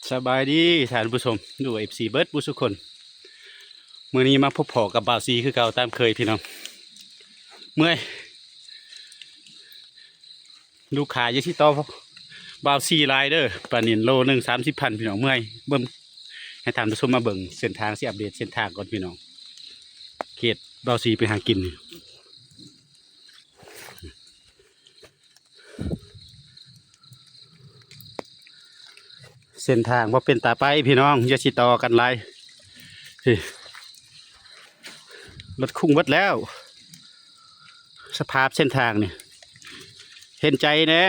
ສະບາຍດີທ່ານຜູ້ຊົມ ຫຼືວ່າ ເອັຟຊີ ເບິດຜູ້ສູ່ຄົນ. ມື້ນີ້ມາພົບພໍ້ກັບບ່າວຊີຄືເກົ່າຕາມເຄີຍພີ່ນ້ອງ. ເມື່ອຍ ລູກຄ້າຢ່າຊິຕໍ່ບ່າວຊີຫຼາຍເດີ. ປານິນໂລໜຶ່ງສາມສິບພັນພີ່ນ້ອງ. ເມື່ອຍ ເບິ່ງ ໃຫ້ທ່ານຜູ້ຊົມມາເບິ່ງເສັ້ນທາງ ຊິອັບເດດເສັ້ນທາງກ່ອນພີ່ນ້ອງ. ເຂດບ່າວຊີໄປຫາກິນນີ້ ເສັ້ນທາງບໍ່ເປັນຕາໄປພີ່ນ້ອງ ຢ່າຊິຕໍ່ກັນຫຼາຍ. ນີ້ ລົດຄຸ້ງເບິດແລ້ວ. ສະພາບເສັ້ນທາງນີ້ ເຫັນໃຈແດ່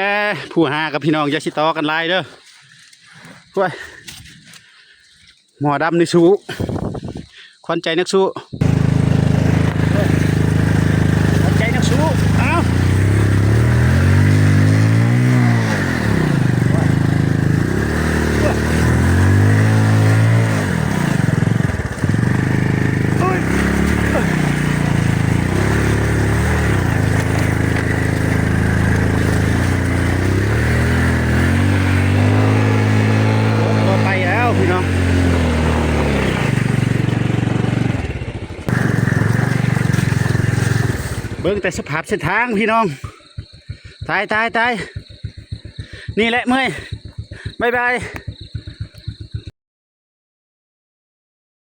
ຜູ້ຫາກັບພີ່ນ້ອງ ຢ່າຊິຕໍ່ກັນຫຼາຍເດີ. ໂອ້ຍ ໝໍດຳນີ້ສູ້ ຂວັນໃຈນັກສູ້ ຂວັນໃຈນັກສູ້. ເອົ້າ ໂອ້ຍ ບໍ່ໄປແລ້ວພີ່ນ້ອງ. ເບິ່ງແຕ່ສະພາບເສັ້ນທາງພີ່ນ້ອງ. ຕາຍ ຕາຍ ຕາຍ. ນີ້ແຫຼະເມື່ອຍ. ບາຍບາຍ.